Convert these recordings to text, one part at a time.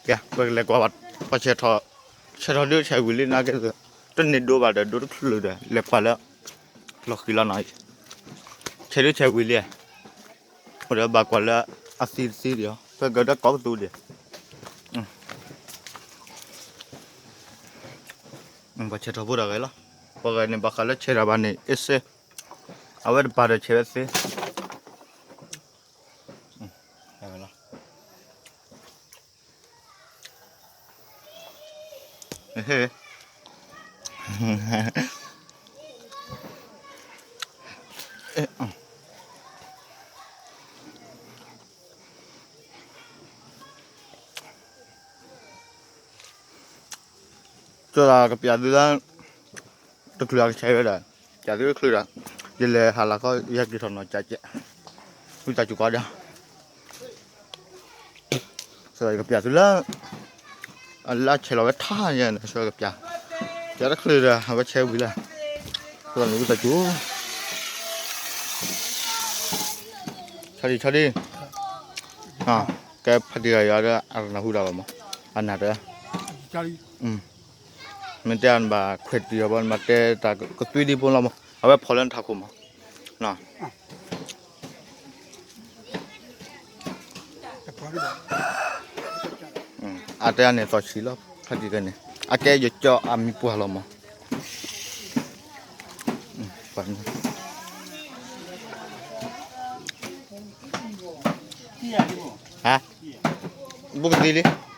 ကဲ ပကလဲၤကွၢ်ဘၣ် ပှၤဆဲးထီၣ် ဆဲးထီၣ်ဒုးဆဲးဝံၤလံနာ်က့ တန့ၢ်ဒိဘၣ်ဒီး ဒိတချုးဒီး လဲၤကွၢ်လၢ လီၢ်ဃံလီၤနီၤ, ဆဲးဒုးဆဲးဝံၤလံ, အိၣ်ဒီးဘၣ်ကွၢ်လၢ အသံတသံဒံး, ဖဲကဒီးကိးပသူဒံး, ပှၤဆဲးထီၣ်ဖိတဂၤလီၤ, ပှၤဂၤန့ၣ် ဘၣ်ဃးလၢဆဲးတၢ်ဘၣ်န့ၣ် အ့ၣ်စ့, အဝဲတပၤဒီးဆဲးဝဲသ့ ကၠီဒၣ်ကပျၢ်သုလၢ တချုးအကဆဲးဝဲဒၣ်, ကၠီသုတချုးဒီး, ယလဲၤဟးလီၤခီ ယဟဲက့ၤထီၣ်နီၢ်ကၠးကဲး, ဝံသးစူၤကီးဒီး, ကၠီဒၣ်ကပျၢ်သုလၢ အလၢဆဲးလီၤဝဲထါယဲန့ၣ် ဆဲးကပျၢ်, ကၠီတချုးဒီး အဝဲဆဲးဝံၤလၢ, ဝံသးစူၤ, ဆီဒံၣ်ဆီဒံၣ်, ကဲဖးတံၢ်ဂၤယၤဒီး အရနၢ်ဟူဒၣ်ဘၣ်မး, အနၢ်တၢ် မ့ၢ်တဲအီၤ နဘၣ်ခွဲးတံၢ်အီၤဘၣ် နဘၣ်တဲတၢ်ကသွံဒံဖိလီၤမး, အဝဲဖီၣ်လၢနထးခိၣ်မး, အတဲအန့ၣ်သီၣ်ဆံးလီၤ ဖးတံၢ်ဂၤန့ၣ် အကဲယကၠီအမံၤပှၢ်လီၤမး, ဟါ, ဘူးကသံလံ ဟါ,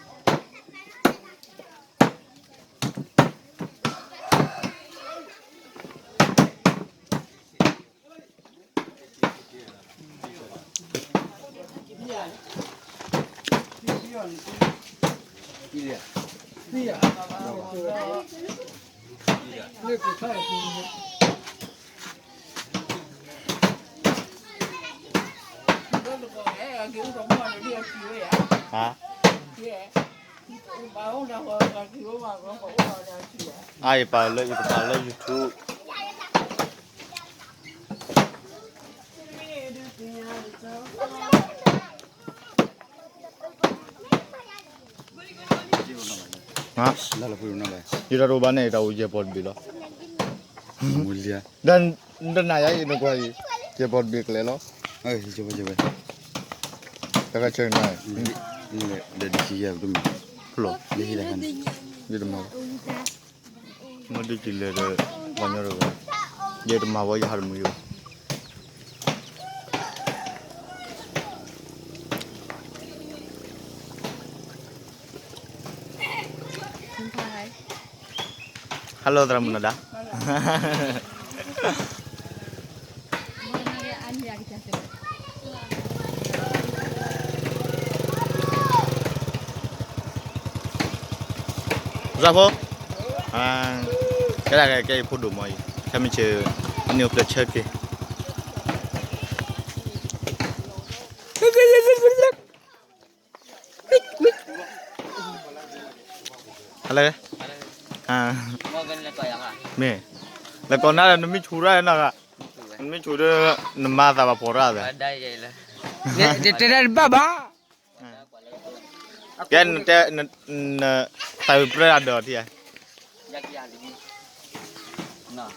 အါ ယပာ်လၢ ယကပာ်လၢ YouTube ယတၢ်တအိၣ်ဘၣ်န့ၣ် တၢ်အိၣ်ယဲၢ်ပီၢ်တဘ့ၣ်လီၤ. ဒီးနတနာ်ယၤအံၤ နကွၢ်အံၤ ယဲၢ်ပီၢ်တဘ့ၣ်ကျဲလီၤ. တၢ်ကဆၢနၤ, ဒီးဒ်ဆံယဲၢ်တမံၤ, ဖျိး, ဒ်ဟံးတခါန့ၣ်, ယတမၤဘၣ်, မ့ၢ်ဒ်က့ၤလဲၤဒီး ပှၤညီတဂၤ, ယတမၤဘၣ် ယဟးတမုာ်ယဘၣ်. Hello သရၣ်မုၣ်နီၢ်ဒါ. စၢ်ဖိ, ကဲဒၣ်ကဲယဖိဒိၣ်မးအံၤ, ခဲမုၢ်ဆ့ၣ် အနံၣ်အိၣ်ဖျဲၣ်ဆၢက့ၤ ဟလၢ, မ့ၢ်, လဲၤကိးနၤဒီး နမ့ၢ်ဆူၣ်ရၣ်နီၢ်ဂၤ, နမ့ၢ်ဆူၣ်ဒီး နမါသးဘၣ်ဖှီၣ်ရၣ်သး, တဘၣ်ဘၣ်, ကဲ, သးဝံၣ်ပြၢအဒၢးထံဧါ,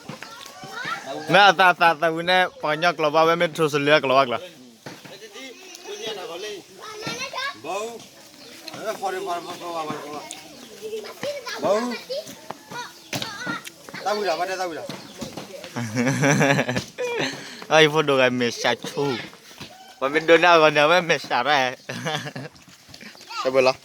မ့ၢ်အသးသးသးဝံၣ်န့ၣ် ပှၤကညီကျိာ်ဘၣ်ဝဲ မ့ၢ်ထိၣ်စလံအကျိာ်ဘၣ်ကျၢၤ အဖိဒိၣ်ဂၤမဲာ်ဆှးဆူ, ပှၤမ့ၢ်ဒိးန့ၢ်အဂီၢ်န့ၣ် အဝဲမဲာ်ဆှးရၣ်, တဘၣ်လီၤ,